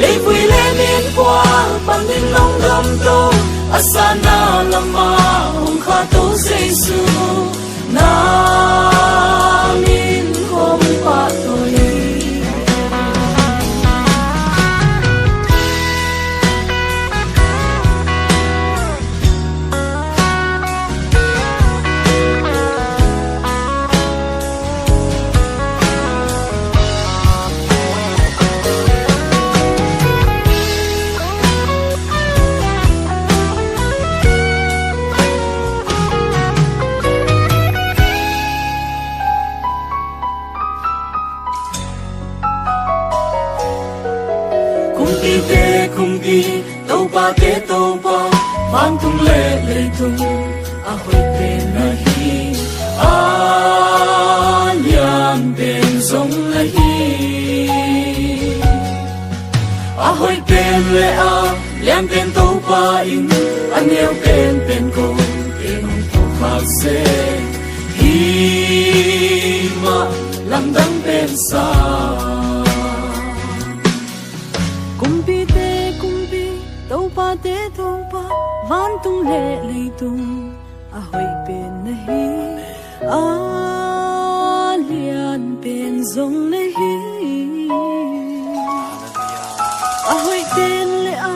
Leivui le min pual panin nong domto, a sana lama hong khahto Jesu, na min hong pahtawi. Kumpite Kumpi, topate Topa, vantung le leitung a hoih pen na hi. A lian A hoih pen le a lian pen Topa in, a neu pen pen ko pen hong thawhkhak seh hi. Mah lamdang pen sa. Kumpite kumpi, topate topa, vantung le leitung, a hoih pen na hi. A lian pen zong na hi. A hoih pen le a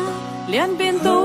lian pen to